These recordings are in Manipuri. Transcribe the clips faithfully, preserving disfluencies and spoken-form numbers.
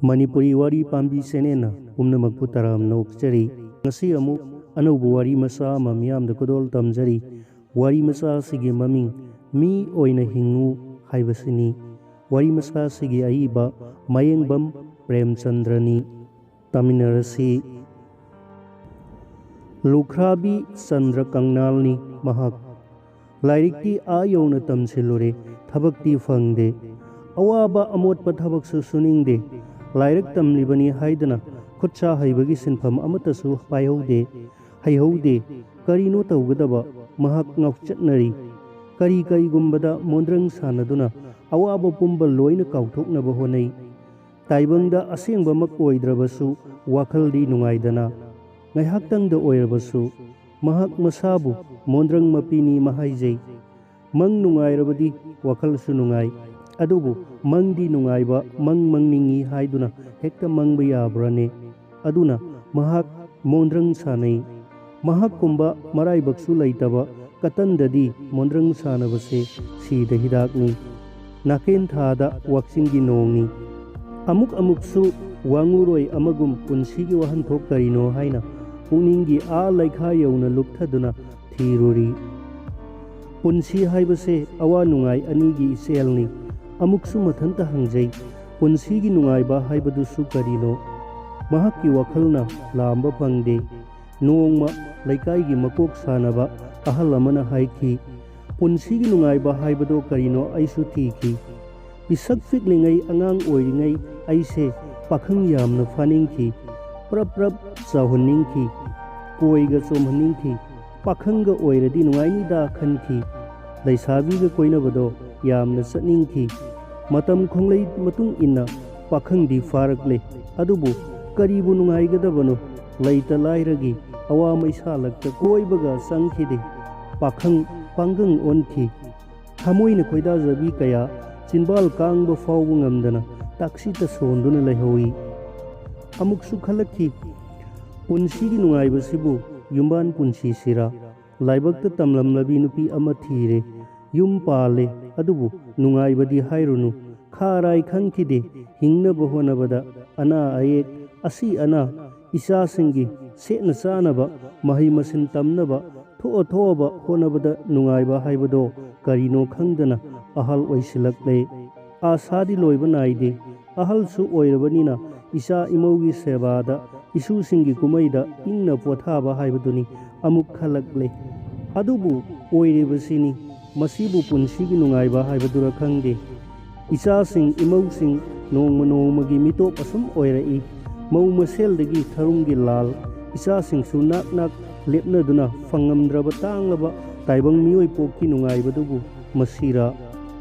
ꯃꯅꯤꯄꯨꯔꯤ ꯋꯥꯔꯤ ꯄꯥꯝꯕꯤ ꯆꯦꯅꯦꯜꯅ ꯄꯨꯝꯅꯃꯛꯄꯨ ꯇꯔꯥꯝꯅ ꯑꯣꯛꯆꯔꯤ꯫ ꯉꯁꯤ ꯑꯃꯨꯛ ꯑꯅꯧꯕ ꯋꯥꯔꯤ ꯃꯆꯥ ꯑꯃ ꯃꯤꯌꯥꯝꯗ ꯈꯨꯗꯣꯜ ꯇꯝꯖꯔꯤ꯫ ꯋꯥꯔꯤ ꯃꯆꯥ ꯑꯁꯤꯒꯤ ꯃꯃꯤꯡ "ꯃꯤ ꯑꯣꯏꯅ ꯍꯤꯡꯉꯨ" ꯍꯥꯏꯕꯁꯤꯅꯤ꯫ ꯋꯥꯔꯤ ꯃꯆꯥ ꯑꯁꯤꯒꯤ ꯑꯏꯕ ꯃꯌꯦꯡꯕꯝ ꯄ꯭ꯔꯦꯝꯆꯟꯗ꯭ꯔꯅꯤ꯫ ꯇꯥꯃꯤꯟꯅꯔꯁꯤ꯫ ꯂꯨꯈ꯭ꯔꯥꯕꯤ ꯆꯟꯗ꯭ꯔ ꯀꯪꯅꯥꯜꯅꯤ ꯃꯍꯥꯛ꯫ ꯂꯥꯏꯔꯤꯛꯇꯤ ꯑꯥ ꯌꯧꯅ ꯇꯝꯁꯤꯜꯂꯨꯔꯦ, ꯊꯕꯛꯇꯤ ꯐꯪꯗꯦ꯫ ꯑꯋꯥꯕ ꯑꯃꯣꯠꯄ ꯊꯕꯛꯁꯨ ꯁꯨꯅꯤꯡꯗꯦ꯫ ꯂꯥꯏꯔꯤꯛ ꯇꯝꯂꯤꯕꯅꯤ ꯍꯥꯏꯗꯨꯅ ꯈꯨꯠ ꯁꯥ ꯍꯩꯕꯒꯤ ꯁꯤꯟꯐꯝ ꯑꯃꯠꯇꯁꯨ ꯄꯥꯏꯍꯧꯗꯦ, ꯍꯩꯍꯧꯗꯦ꯫ ꯀꯔꯤꯅꯣ ꯇꯧꯒꯗꯕ? ꯃꯍꯥꯛ ꯉꯥꯎꯆꯠꯅꯔꯤ꯫ ꯀꯔꯤ ꯀꯔꯤꯒꯨꯝꯕꯗ ꯃꯣꯟꯗ꯭ꯔꯪ ꯁꯥꯟꯅꯗꯨꯅ ꯑꯋꯥꯕ ꯄꯨꯝꯕ ꯂꯣꯏꯅ ꯀꯥꯎꯊꯣꯛꯅꯕ ꯍꯣꯠꯅꯩ꯫ ꯇꯥꯏꯕꯪꯗ ꯑꯁꯦꯡꯕꯃꯛ ꯑꯣꯏꯗ꯭ꯔꯕꯁꯨ ꯋꯥꯈꯜꯗꯤ ꯅꯨꯡꯉꯥꯏꯗꯅ꯫ ꯉꯥꯏꯍꯥꯛꯇꯪꯗ ꯑꯣꯏꯔꯕꯁꯨ ꯃꯍꯥꯛ ꯃꯁꯥꯕꯨ ꯃꯣꯟꯗ꯭ꯔꯪ ꯃꯄꯤꯅꯤ ꯃꯍꯥꯏꯖꯩ꯫ ꯃꯪ ꯅꯨꯡꯉꯥꯏꯔꯕꯗꯤ ꯋꯥꯈꯜꯁꯨ ꯅꯨꯡꯉꯥꯏ꯫ ꯑꯗꯨꯕꯨ ꯃꯪꯗꯤ ꯅꯨꯡꯉꯥꯏꯕ ꯃꯪ ꯃꯪꯅꯤꯡꯏ ꯍꯥꯏꯗꯨꯅ ꯍꯦꯛꯇ ꯃꯪꯕ ꯌꯥꯕ꯭ꯔꯅꯦ? ꯑꯗꯨꯅ ꯃꯍꯥꯛ ꯃꯣꯟꯗ꯭ꯔꯪ ꯁꯥꯟꯅꯩ꯫ ꯃꯍꯥꯛꯀꯨꯝꯕ ꯃꯔꯥꯏꯕꯛꯁꯨ ꯂꯩꯇꯕ ꯀꯇꯟꯗꯗꯤ ꯃꯣꯟꯗ꯭ꯔꯪ ꯁꯥꯟꯅꯕꯁꯦ ꯁꯤꯗ ꯍꯤꯗꯥꯛꯅꯤ꯫ ꯅꯥꯀꯦꯟ ꯊꯥꯗ ꯋꯥꯛꯆꯤꯡꯒꯤ ꯅꯣꯡꯅꯤ꯫ ꯑꯃꯨꯛ ꯑꯃꯨꯛꯁꯨ ꯋꯥꯉꯨꯔꯣꯏ ꯑꯃꯒꯨꯝ ꯄꯨꯟꯁꯤꯒꯤ ꯋꯥꯍꯟꯊꯣꯛ ꯀꯔꯤꯅꯣ ꯍꯥꯏꯅ ꯄꯨꯛꯅꯤꯡꯒꯤ ꯑꯥ ꯂꯩꯈꯥ ꯌꯧꯅ ꯂꯨꯞꯊꯗꯨꯅ ꯊꯤꯔꯨꯔꯤ꯫ ꯄꯨꯟꯁꯤ ꯍꯥꯏꯕꯁꯦ ꯑꯋꯥ ꯅꯨꯡꯉꯥꯏ ꯑꯅꯤꯒꯤ ꯏꯆꯦꯜꯅꯤ꯫ ꯑꯃꯨꯛꯁꯨ ꯃꯊꯟꯇ ꯍꯪꯖꯩ, ꯄꯨꯟꯁꯤꯒꯤ ꯅꯨꯡꯉꯥꯏꯕ ꯍꯥꯏꯕꯗꯨꯁꯨ ꯀꯔꯤꯅꯣ? ꯃꯍꯥꯛꯀꯤ ꯋꯥꯈꯜꯅ ꯂꯥꯝꯕ ꯐꯪꯗꯦ꯫ ꯅꯣꯡꯃ ꯂꯩꯀꯥꯏꯒꯤ ꯃꯀꯣꯛ ꯁꯥꯟꯅꯕ ꯑꯍꯜ ꯑꯃꯅ ꯍꯥꯏꯈꯤ, "ꯄꯨꯟꯁꯤꯒꯤ ꯅꯨꯡꯉꯥꯏꯕ ꯍꯥꯏꯕꯗꯣ ꯀꯔꯤꯅꯣ ꯑꯩꯁꯨ ꯊꯤꯈꯤ꯫ ꯄꯤꯁꯛ ꯄꯤꯛꯂꯤꯉꯩ ꯑꯉꯥꯡ ꯑꯣꯏꯔꯤꯉꯩ ꯑꯩꯁꯦ ꯄꯥꯈꯪ ꯌꯥꯝꯅ ꯐꯥꯅꯤꯡꯈꯤ, ꯄ꯭ꯔꯞ ꯄ꯭ꯔꯞ ꯆꯥꯎꯍꯟꯅꯤꯡꯈꯤ, ꯀꯣꯏꯒ ꯆꯣꯝꯍꯟꯅꯤꯡꯈꯤ, ꯄꯥꯈꯪꯒ ꯑꯣꯏꯔꯗꯤ ꯅꯨꯡꯉꯥꯏꯅꯤꯗ ꯈꯟꯈꯤ, ꯂꯩꯁꯥꯕꯤꯒ ꯀꯣꯏꯅꯕꯗꯣ ꯌꯥꯝꯅ ꯆꯠꯅꯤꯡꯈꯤ꯫ ꯃꯇꯝ ꯈꯣꯡꯂꯩ ꯃꯇꯨꯡ ꯏꯟꯅ ꯄꯥꯈꯪꯗꯤ ꯐꯥꯔꯛꯂꯦ, ꯑꯗꯨꯕꯨ ꯀꯔꯤꯕꯨ ꯅꯨꯡꯉꯥꯏꯒꯗꯕꯅꯣ? ꯂꯩꯇ ꯂꯥꯏꯔꯒꯤ ꯑꯋꯥ ꯃꯩꯁꯥꯂꯛꯇ ꯀꯣꯏꯕꯒ ꯆꯪꯈꯤꯗꯦ꯫ ꯄꯥꯈꯪ ꯄꯥꯡꯒꯪ ꯑꯣꯟꯈꯤ꯫ ꯊꯃꯣꯏꯅ ꯈꯣꯏꯗꯥꯖꯕꯤ ꯀꯌꯥ ꯆꯤꯟꯕꯥꯜ ꯀꯥꯡꯕ ꯐꯥꯎꯕ ꯉꯝꯗꯅ ꯇꯥꯛꯁꯤꯇ ꯁꯣꯟꯗꯨꯅ ꯂꯩꯍꯧꯏ꯫ ꯑꯃꯨꯛꯁꯨ ꯈꯜꯂꯛꯈꯤ, ꯄꯨꯟꯁꯤꯒꯤ ꯅꯨꯡꯉꯥꯏꯕꯁꯤꯕꯨ ꯌꯨꯝꯕꯥꯟ ꯄꯨꯟꯁꯤꯁꯤꯔꯥ? ꯂꯥꯏꯕꯛꯇ ꯇꯝꯂꯝꯂꯕꯤ ꯅꯨꯄꯤ ꯑꯃ ꯊꯤꯔꯦ, ꯌꯨꯝ ꯄꯥꯜꯂꯦ, ꯑꯗꯨꯕꯨ ꯅꯨꯡꯉꯥꯏꯕꯗꯤ ꯍꯥꯏꯔꯨꯅꯨ, ꯈꯥ ꯑꯔꯥꯏ ꯈꯪꯈꯤꯗꯦ꯫ ꯍꯤꯡꯅꯕ ꯍꯣꯠꯅꯕꯗ ꯑꯅꯥ ꯑꯌꯦꯛ, ꯑꯁꯤ ꯑꯅꯥ, ꯏꯆꯥꯁꯤꯡꯒꯤ ꯁꯦꯠꯅ ꯆꯥꯅꯕ, ꯃꯍꯩ ꯃꯁꯤꯡ ꯇꯝꯅꯕ, ꯊꯣꯛꯑ ꯊꯣꯛꯑꯕ ꯍꯣꯠꯅꯕꯗ ꯅꯨꯡꯉꯥꯏꯕ ꯍꯥꯏꯕꯗꯣ ꯀꯔꯤꯅꯣ ꯈꯪꯗꯅ ꯑꯍꯜ ꯑꯣꯏꯁꯤꯜꯂꯛꯂꯦ꯫ ꯑꯥꯁꯥꯗꯤ ꯂꯣꯏꯕ ꯅꯥꯏꯗꯦ꯫ ꯑꯍꯜꯁꯨ ꯑꯣꯏꯔꯕꯅꯤꯅ ꯏꯆꯥ ꯏꯃꯧꯒꯤ ꯁꯦꯕꯥꯗ, ꯏꯁꯨꯁꯤꯡꯒꯤ ꯀꯨꯝꯍꯩꯗ ꯏꯪꯅ ꯄꯣꯊꯥꯕ ꯍꯥꯏꯕꯗꯨꯅꯤ ꯑꯃꯨꯛ ꯈꯜꯂꯛꯂꯦ꯫ ꯑꯗꯨꯕꯨ ꯑꯣꯏꯔꯤꯕꯁꯤꯅꯤ, ꯃꯁꯤꯕꯨ ꯄꯨꯟꯁꯤꯒꯤ ꯅꯨꯡꯉꯥꯏꯕ ꯍꯥꯏꯕꯗꯨꯔ ꯈꯪꯗꯦ꯫ ꯏꯆꯥꯁꯤꯡ ꯏꯃꯧꯁꯤꯡ ꯅꯣꯡꯃ ꯅꯣꯡꯃꯒꯤ ꯃꯤꯇꯣꯞ ꯑꯁꯨꯝ ꯑꯣꯏꯔꯛꯏ꯫ ꯃꯧ ꯃꯁꯦꯜꯗꯒꯤ ꯊꯔꯨꯝꯒꯤ ꯂꯥꯜ, ꯏꯆꯥꯁꯤꯡꯁꯨ ꯅꯥꯛ ꯅꯥꯛ ꯂꯦꯞꯅꯗꯨꯅ ꯐꯪꯉꯝꯗ꯭ꯔꯕ ꯇꯥꯏꯕꯪ ꯃꯤꯑꯣꯏ ꯄꯣꯛꯀꯤ ꯅꯨꯡꯉꯥꯏꯕꯗꯨꯕꯨ ꯃꯁꯤꯔꯥ?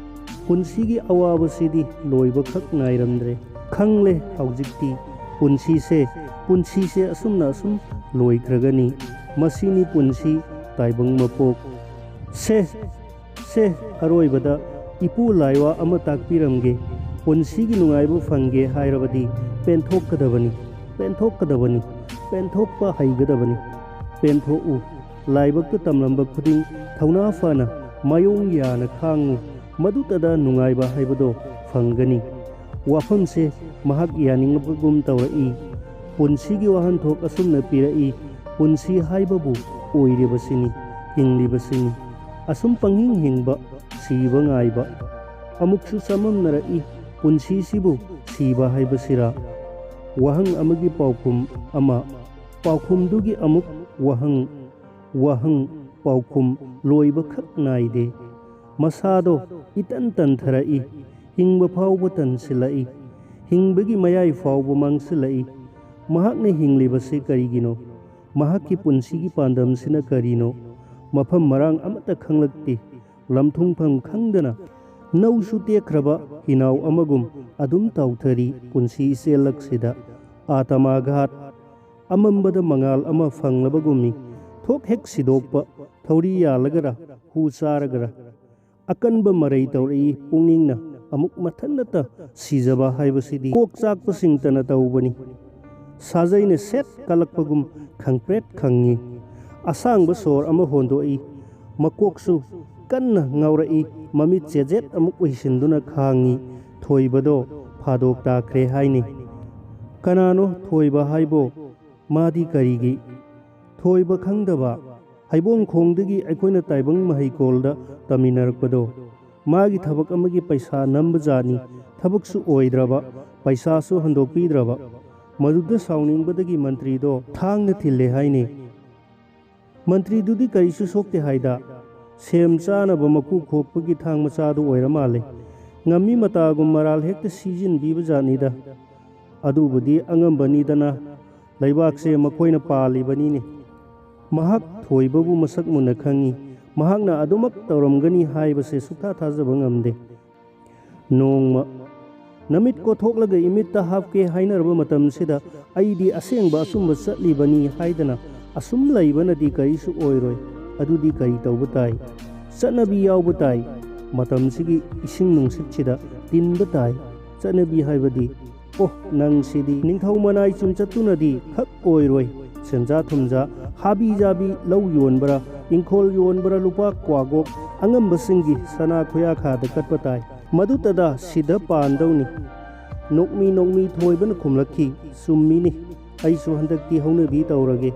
ꯄꯨꯟꯁꯤꯒꯤ ꯑꯋꯥꯕꯁꯤꯗꯤ ꯂꯣꯏꯕꯈꯛ ꯅꯥꯏꯔꯝꯗ꯭ꯔꯦ꯫ ꯈꯪꯂꯦ ꯍꯧꯖꯤꯛꯇꯤ ꯄꯨꯟꯁꯤꯁꯦ, ꯄꯨꯟꯁꯤꯁꯦ ꯑꯁꯨꯝꯅ ꯑꯁꯨꯝ ꯂꯣꯏꯈ꯭ꯔꯒꯅꯤ꯫ ꯃꯁꯤꯅꯤ ꯄꯨꯟꯁꯤ ꯇꯥꯏꯕꯪ ꯃꯄꯣꯛ꯫ ꯁꯦ, ꯁꯦ, ꯑꯔꯣꯏꯕꯗ ꯏꯄꯨ ꯂꯥꯏꯋꯥ ꯑꯃ ꯇꯥꯛꯄꯤꯔꯝꯒꯦ꯫ ꯄꯨꯟꯁꯤꯒꯤ ꯅꯨꯡꯉꯥꯏꯕ ꯐꯪꯒꯦ ꯍꯥꯏꯔꯕꯗꯤ ꯄꯦꯟꯊꯣꯛꯀꯗꯕꯅꯤ, ꯄꯦꯟꯊꯣꯛꯀꯗꯕꯅꯤ, ꯄꯦꯟꯊꯣꯛꯄ ꯍꯩꯒꯗꯕꯅꯤ꯫ ꯄꯦꯟꯊꯣꯛꯎ꯫ ꯂꯥꯏꯕꯛꯇ ꯇꯝꯂꯝꯕ ꯈꯨꯗꯤꯡ ꯊꯧꯅꯥ ꯐꯅ ꯃꯥꯌꯣꯡ ꯌꯥꯅ ꯈꯥꯡꯉꯨ꯫ ꯃꯗꯨꯇꯗ ꯅꯨꯡꯉꯥꯏꯕ ꯍꯥꯏꯕꯗꯣ ꯐꯪꯒꯅꯤ꯫ ꯋꯥꯐꯝꯁꯦ ꯃꯍꯥꯛ ꯌꯥꯅꯤꯡꯕꯒꯨꯝ ꯇꯧꯔꯛꯏ꯫ ꯄꯨꯟꯁꯤꯒꯤ ꯋꯥꯍꯟꯊꯣꯛ ꯑꯁꯨꯝꯅ ꯄꯤꯔꯛꯏ, ꯄꯨꯟꯁꯤ ꯍꯥꯏꯕꯕꯨ ꯑꯣꯏꯔꯤꯕꯁꯤꯅꯤ, ꯍꯤꯡꯂꯤꯕꯁꯤꯅꯤ꯫ ꯑꯁꯨꯝ ꯄꯪꯍꯤꯡ ꯍꯤꯡꯕ, ꯁꯤꯕ ꯉꯥꯏꯕ꯫ ꯑꯃꯨꯛꯁꯨ ꯆꯃꯝꯅꯔꯛꯏ, ꯄꯨꯟꯁꯤꯁꯤꯕꯨ ꯁꯤꯕ ꯍꯥꯏꯕꯁꯤꯔꯥ? ꯋꯥꯍꯪ ꯑꯃꯒꯤ ꯄꯥꯎꯈꯨꯝ ꯑꯃ, ꯄꯥꯎꯈꯨꯝꯗꯨꯒꯤ ꯑꯃꯨꯛ ꯋꯥꯍꯪ, ꯋꯥꯍꯪ, ꯄꯥꯎꯈꯨꯝ ꯂꯣꯏꯕꯈꯛ ꯅꯥꯏꯗꯦ꯫ ꯃꯁꯥꯗꯣ ꯏꯇꯟ ꯇꯟꯊꯔꯛꯏ, ꯍꯤꯡꯕ ꯐꯥꯎꯕ ꯇꯟꯁꯤꯜꯂꯛꯏ, ꯍꯤꯡꯕꯒꯤ ꯃꯌꯥꯏ ꯐꯥꯎꯕ ꯃꯥꯡꯁꯤꯜꯂꯛꯏ꯫ ꯃꯍꯥꯛꯅ ꯍꯤꯡꯂꯤꯕꯁꯤ ꯀꯔꯤꯒꯤꯅꯣ? ꯃꯍꯥꯛꯀꯤ ꯄꯨꯟꯁꯤꯒꯤ ꯄꯥꯟꯗꯝꯁꯤꯅ ꯀꯔꯤꯅꯣ? ꯃꯐꯝ ꯃꯔꯥꯡ ꯑꯃꯠꯇ ꯈꯪꯂꯛꯇꯦ꯫ ꯂꯝꯊꯨꯡꯐꯝ ꯈꯪꯗꯅ ꯅꯧꯁꯨ ꯇꯦꯛꯈ꯭ꯔꯕ ꯍꯤꯅꯥꯎ ꯑꯃꯒꯨꯝ ꯑꯗꯨꯝ ꯇꯥꯎꯊꯔꯤ ꯄꯨꯟꯁꯤ ꯏꯆꯦꯜꯂꯛꯁꯤꯗ꯫ ꯑꯥꯇꯃꯥꯘꯥꯠ, ꯑꯃꯝꯕꯗ ꯃꯉꯥꯜ ꯑꯃ ꯐꯪꯂꯕꯒꯨꯝꯃꯤ꯫ ꯊꯣꯛ ꯍꯦꯛ ꯁꯤꯗꯣꯛꯄ, ꯊꯧꯔꯤ ꯌꯥꯜꯂꯒꯔ, ꯍꯨ ꯆꯥꯔꯒꯔ꯫ ꯑꯀꯟꯕ ꯃꯔꯩ ꯇꯧꯔꯛꯏ ꯄꯨꯛꯅꯤꯡꯅ꯫ ꯑꯃꯨꯛ ꯃꯊꯟꯇ ꯁꯤꯖꯕ ꯍꯥꯏꯕꯁꯤꯗꯤ ꯀꯣꯛ ꯆꯥꯛꯄꯁꯤꯡꯇꯅ ꯇꯧꯕꯅꯤ꯫ ꯁꯥꯖꯩꯅ ꯁꯦꯠ ꯀꯜꯂꯛꯄꯒꯨꯝ ꯈꯪꯄ꯭ꯔꯦꯠ ꯈꯪꯉꯤ꯫ ꯑꯁꯥꯡꯕ ꯁꯣꯔ ꯑꯃ ꯍꯣꯟꯗꯣꯛꯏ꯫ ꯃꯀꯣꯛꯁꯨ ꯀꯟꯅ ꯉꯥꯎꯔꯛꯏ꯫ ꯃꯃꯤꯠ ꯆꯦꯖꯦꯠ ꯑꯃꯨꯛ ꯎꯏꯁꯤꯟꯗꯨꯅ ꯈꯥꯡꯉꯤ꯫ ꯊꯣꯏꯕꯗꯣ ꯐꯥꯗꯣꯛ ꯇꯥꯈ꯭ꯔꯦ ꯍꯥꯏꯅꯤ꯫ ꯀꯅꯥꯅꯣ ꯊꯣꯏꯕ ꯍꯥꯏꯕꯣ? ꯃꯥꯗꯤ ꯀꯔꯤꯒꯤ ꯊꯣꯏꯕ ꯈꯪꯗꯕ? ꯍꯩꯕꯣꯡ ꯈꯣꯡꯗꯒꯤ ꯑꯩꯈꯣꯏꯅ ꯇꯥꯏꯕꯪ ꯃꯍꯩꯀꯣꯜꯗ ꯇꯝꯃꯤꯟꯅꯔꯛꯄꯗꯣ꯫ ꯃꯥꯒꯤ ꯊꯕꯛ ꯑꯃꯒꯤ ꯄꯩꯁꯥ ꯅꯝꯕ ꯖꯥꯠꯅꯤ꯫ ꯊꯕꯛꯁꯨ ꯑꯣꯏꯗ꯭ꯔꯕ, ꯄꯩꯁꯥꯁꯨ ꯍꯟꯗꯣꯛꯄꯤꯗ꯭ꯔꯕ꯫ ꯃꯗꯨꯗ ꯁꯥꯎꯅꯤꯡꯕꯗꯒꯤ ꯃꯟꯇ꯭ꯔꯤꯗꯣ ꯊꯥꯡꯅ ꯊꯤꯜꯂꯦ ꯍꯥꯏꯅꯤ꯫ ꯃꯟꯇ꯭ꯔꯤꯗꯨꯗꯤ ꯀꯔꯤꯁꯨ ꯁꯣꯛꯇꯦ ꯍꯥꯏꯗ꯫ ꯁꯦꯝ ꯆꯥꯅꯕ ꯃꯀꯨ ꯈꯣꯛꯄꯒꯤ ꯊꯥꯡ ꯃꯆꯥꯗꯨ ꯑꯣꯏꯔ ꯃꯥꯜꯂꯦ꯫ ꯉꯝꯃꯤ ꯃꯇꯥꯒꯨꯝ ꯃꯔꯥꯜ ꯍꯦꯛꯇ ꯁꯤꯖꯤꯟꯕꯤꯕ ꯖꯥꯠꯅꯤꯗ꯫ ꯑꯗꯨꯕꯨꯗꯤ ꯑꯉꯝꯕꯅꯤꯗꯅ, ꯂꯩꯕꯥꯛꯁꯦ ꯃꯈꯣꯏꯅ ꯄꯥꯜꯂꯤꯕꯅꯤꯅꯦ꯫ ꯃꯍꯥꯛ ꯊꯣꯏꯕꯕꯨ ꯃꯁꯛ ꯃꯨꯟꯅ ꯈꯪꯏ꯫ ꯃꯍꯥꯛꯅ ꯑꯗꯨꯃꯛ ꯇꯧꯔꯝꯒꯅꯤ ꯍꯥꯏꯕꯁꯦ ꯁꯨꯛꯊꯥ ꯊꯥꯖꯕ ꯉꯝꯗꯦ꯫ ꯅꯣꯡꯃ ꯅꯃꯤꯠ ꯀꯣꯊꯣꯛꯂꯒ ꯏꯃꯤꯠꯇ ꯍꯥꯞꯀꯦ ꯍꯥꯏꯅꯔꯕ ꯃꯇꯝꯁꯤꯗ, ꯑꯩꯗꯤ ꯑꯁꯦꯡꯕ ꯑꯆꯨꯝꯕ ꯆꯠꯂꯤꯕꯅꯤ ꯍꯥꯏꯗꯅ ꯑꯁꯨꯝ ꯂꯩꯕꯅꯗꯤ ꯀꯔꯤꯁꯨ ꯑꯣꯏꯔꯣꯏ꯫ ꯑꯗꯨꯗꯤ ꯀꯔꯤ ꯇꯧꯕ ꯇꯥꯏ? ꯆꯠꯅꯕꯤ ꯌꯥꯎꯕ ꯇꯥꯏ꯫ ꯃꯇꯝꯁꯤꯒꯤ ꯏꯁꯤꯡ ꯅꯨꯡꯁꯤꯠꯁꯤꯗ ꯇꯤꯟꯕ ꯇꯥꯏ꯫ ꯆꯠꯅꯕꯤ ꯍꯥꯏꯕꯗꯤ, ꯑꯣ, ꯅꯪꯁꯤꯗꯤ ꯅꯤꯡꯊꯧ ꯃꯅꯥꯏ ꯆꯨꯝꯆꯠꯇꯨꯅꯗꯤ ꯈꯛ ꯑꯣꯏꯔꯣꯏ꯫ ꯁꯦꯟꯖꯥ ꯊꯨꯝꯖꯥ, ꯍꯥꯕꯤ ꯖꯥꯕꯤ, ꯂꯧ ꯌꯣꯟꯕ꯭ꯔꯥ, ꯏꯪꯈꯣꯜ ꯌꯣꯟꯕ꯭ꯔꯥ, ꯂꯨꯄꯥ ꯀ꯭ꯋꯥꯒꯣꯛ, ꯑꯉꯝꯕꯁꯤꯡꯒꯤ ꯁꯅꯥ ꯈꯨꯌꯥꯈꯥꯗ ꯀꯠꯄ ꯇꯥꯏ꯫ ꯃꯗꯨꯇꯗ ꯁꯤꯗ ꯄꯥꯟꯗꯧꯅꯤ꯫ ꯅꯣꯛꯃꯤ ꯅꯣꯛꯃꯤ ꯊꯣꯏꯕꯅ ꯈꯨꯝꯂꯛꯈꯤ, ꯆꯨꯝꯃꯤꯅꯤ꯫ ꯑꯩꯁꯨ ꯍꯟꯗꯛꯇꯤ ꯍꯧꯅꯕꯤ ꯇꯧꯔꯒꯦ꯫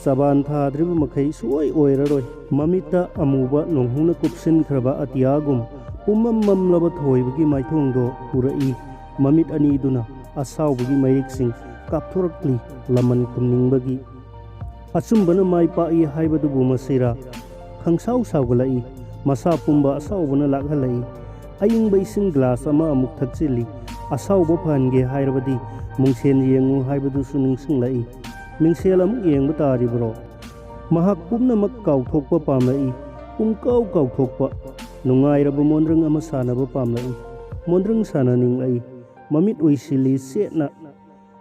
ꯆꯕꯥꯟ ꯊꯥꯗ꯭ꯔꯤꯕ ꯃꯈꯩ ꯁꯨꯡꯑꯣꯏ ꯑꯣꯏꯔꯔꯣꯏ꯫ ꯃꯃꯤꯠꯇ ꯑꯃꯨꯕ ꯅꯣꯡꯍꯧꯅ ꯀꯨꯞꯁꯤꯟꯈ꯭ꯔꯕ ꯑꯇꯤꯌꯥꯒꯨꯝ ꯄꯨꯝꯃꯝ ꯃꯝꯂꯕ ꯊꯣꯏꯕꯒꯤ ꯃꯥꯏꯊꯣꯡꯗꯣ ꯎꯔꯛꯏ꯫ ꯃꯃꯤꯠ ꯑꯅꯤꯗꯨꯅ ꯑꯁꯥꯎꯕꯒꯤ ꯃꯌꯦꯛꯁꯤꯡ ꯀꯥꯞꯊꯣꯔꯛꯂꯤ, ꯂꯃꯟ ꯈꯨꯝꯅꯤꯡꯕꯒꯤ꯫ ꯑꯆꯨꯝꯕꯅ ꯃꯥꯏ ꯄꯥꯛꯏ ꯍꯥꯏꯕꯗꯨꯕꯨ ꯃꯁꯤꯔꯥ? ꯈꯪꯁꯥꯎ ꯁꯥꯎꯒꯠꯂꯛꯏ꯫ ꯃꯁꯥ ꯄꯨꯝꯕ ꯑꯁꯥꯎꯕꯅ ꯂꯥꯛꯍꯜꯂꯛꯏ꯫ ꯑꯏꯪꯕ ꯏꯁꯤꯡ ꯒ꯭ꯂꯥꯁ ꯑꯃ ꯑꯃꯨꯛ ꯊꯛꯆꯤꯜꯂꯤ꯫ ꯑꯁꯥꯎꯕ ꯐꯍꯟꯒꯦ ꯍꯥꯏꯔꯕꯗꯤ ꯃꯨꯡꯁꯦꯟ ꯌꯦꯡꯉꯨ ꯍꯥꯏꯕꯗꯨꯁꯨ ꯅꯤꯡꯁꯤꯡꯂꯛꯏ꯫ ꯃꯤꯡꯁꯦꯜ ꯑꯃꯨꯛ ꯌꯦꯡꯕ ꯇꯥꯔꯤꯕ꯭ꯔꯣ? ꯃꯍꯥꯛ ꯄꯨꯝꯅꯃꯛ ꯀꯥꯎꯊꯣꯛꯄ ꯄꯥꯝꯂꯛꯏ꯫ ꯄꯨꯡꯀꯥꯎ ꯀꯥꯎꯊꯣꯛꯄ꯫ ꯅꯨꯡꯉꯥꯏꯔꯕ ꯃꯣꯟꯗ꯭ꯔꯪ ꯑꯃ ꯁꯥꯟꯅꯕ ꯄꯥꯝꯂꯛꯏ꯫ ꯃꯣꯟꯗ꯭ꯔꯪ ꯁꯥꯟꯅꯅꯤꯡꯂꯛꯏ꯫ ꯃꯃꯤꯠ ꯎꯏꯁꯤꯜꯂꯤ ꯆꯦꯠꯅ꯫